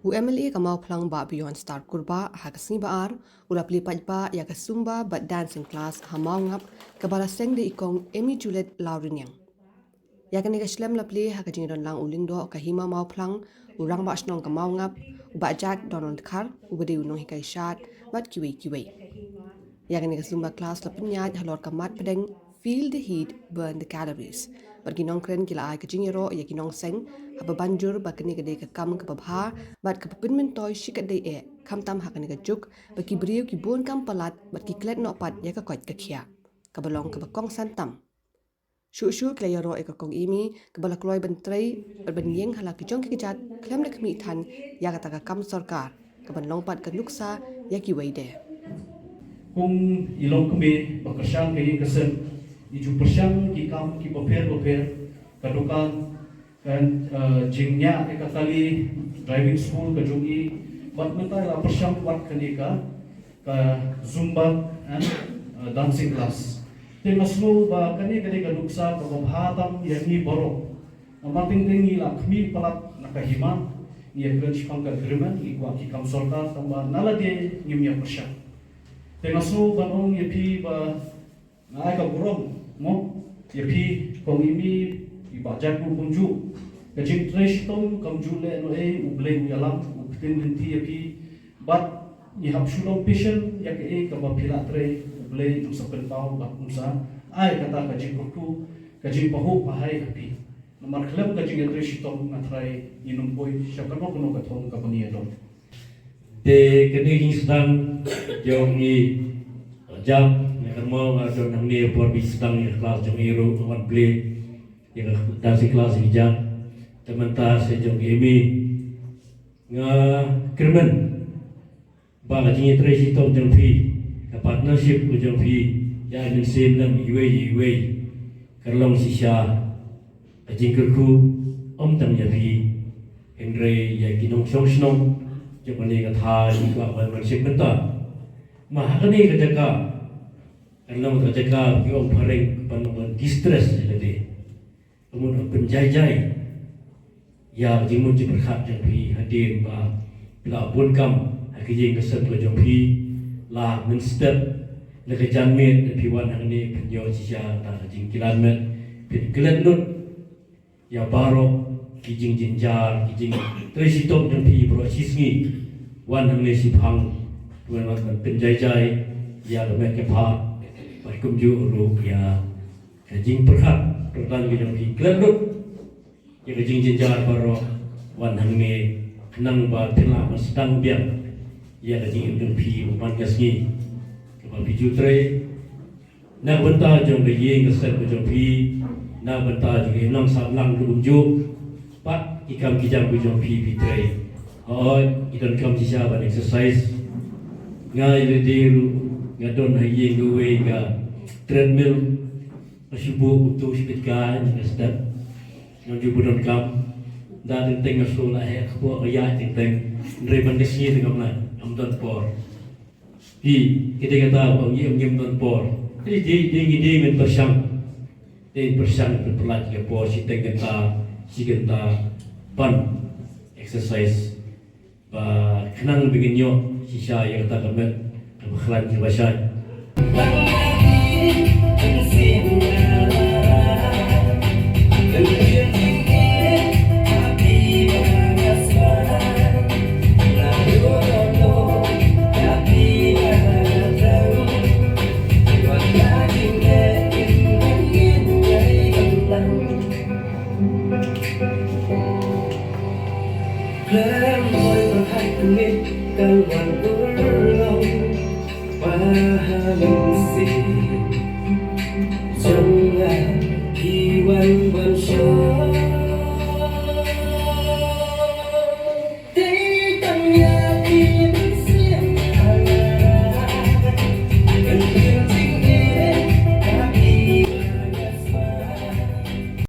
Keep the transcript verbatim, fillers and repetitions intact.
U M L A ka Mawphlang Bah Beyondstar Kurbah ha ka sngi Ba-ar u la plie paidbah ïa ka Zumba bad dancing class ha Mawngap kaba la seng da i Kong Amy Juliet Lawriniang. Ïa kane ka shlem la plie ha ka jingdon lang u Lyngdoh ka Hima Mawphlang, u Rangbah Shnong ka Mawngap, u Bah Jack Donald Khar uba dei u nonghikai shad bad kiwei kiwei. Ïa kane ka Zumba class la pynïaid halor ka mat pdeng Feel the Heat, Burn the Calories. Bad ki nongkren ki la ai ka jingïaroh ïa ki nongseng haba ban jur ba kane ka dei ka kam kaba bha bad kaba pynmyntoi shikatdei eh, khamtam ha kane ka juk ba ki briew ki bun kam palat bad ki klet noh pat ïa ka koit ka khiah, kaba long kaba kongsan tam. Shuh shuh ki la ïaroh ïa ka Kong Amy kaba la kloi ban trei bad ban ïeng ha la ki jong ki kjat khlem da khmih than ïa kata ka kam sorkar, kaban long pat ka nuksa ïa kiwei de. Kong, i long kmie ba kyrshan ka ïing ka sem, i ju pyrshang ki kam kiba pher ba pher, ka dukan, ka, eh, jingñiah ïa ka kali, driving school ka jong i, bad mynta i la pyrshang wat kane ka, ka Zumba and, eh, dancing class. Te nga sngew ba kane ka dei ka nuksa kaba bha tam ïa ngi baroh. Namar teng teng ngi la khmih palat na ka hima, ngi ïakren shaphang ka agreement, ngi kwah ki kam sorkar, tangba na lade ngim ïa pyrshang. Te nga sngew ban ong ïa phi ba nga ai ka burom, mo, ïa phi Kong Amy, i Bah Jack ruh kumjuh. Ka jingtrei shitom kam ju leh noh ei, U Blei u ïalam, u ktien lynti ïa phi. Bad ngi hap shu long patient ïa kaei kaba phi lah trei, U Blei un sa pynpaw bad un sa ai kata ka jingkyrkhu, ka jingpahuh pahai ha phi. Namar khlem ka jingïatrei shitom nga tharai ngin ym poi sha kano kano ka thong kaba ngi ïadon. Te kane ka jingsdang jong ngi, jam, nga kynmaw nga don hangne por ba sdang ïa ka class jong ngi ruh, nga wan plie ïa ka dancing class ïa ka jam. Te mynta sa jong ngi, nga kyrmen ba ka jingïatrei shitom jong phi, ka partnership ka jong phi ïa i mynsiem lem iwei iwei, ka long shisha ka jingkyrkhu, ym tang ïa phi, hynrei ïa ki nongshong shnong jong kane ka thaw, ki kwah ban mynsiem bynta. Ma ha kane ka jaka, ka long ka jaka ki ong phareng ban, ban distress ïa lade. Ka mut ban pynjai jai ïa ka jingmut jingpyrkhat jong phi hadien ba phi la bun kam ha ka ïing ka sem ka jong phi, la mynstep na ka janmiet da phi wan hangne, phin ïoh shisha kata ka jingkilan met, phin klet lut ïa baroh ki jingjynjar, ki jingtrei shitom jong phi baroh shi sngi. Wan hangne shiphang, wan, wan pynjai jai ïa ka met ka phad, bad kumjuh ruh ïa ka jingpyrkhat pyrkhat ka jong phi, klet lut ïa ka jingjynjar baroh, wan hangne khnang ba phin lah ban sdang biang ïa ka jingim jong phi man ka sngi kaba phi ju trei. Na ka bynta jong ka ïing ka sem ka jong phi, na ka bynta jong ka imlang sahlang ruh kumjuh, pat ki kam ki jam ka jong phi phi trei. Hooid, ngi donkam shisha ban exercise. Nga ïa lade ruh nga don ha ïing kawei ka treadmill. Nga shu buh kumto shi bit kai, nga step. Nga ju buh donkam. Da teng teng nga shu la heh kpoh ka ïaid teng teng. Hynrei man ka sngi te ngam lah, ngam don por. Phi, ki dei kata ba ngi, ngim don por. Dei, dei, dei ngi dei men pyrshang. Dei pyrshang, pynpyllait ïa ka por shi teng kynta, shi kynta ban exercise. Ba khnang ba ngin ïoh shisha ïa kata ka met kaba khlaiñ kaba shai. Khlem poi pyrkhat kyndiat kan wan urlong ba ha mynsiem jong nga ki wan ban shong.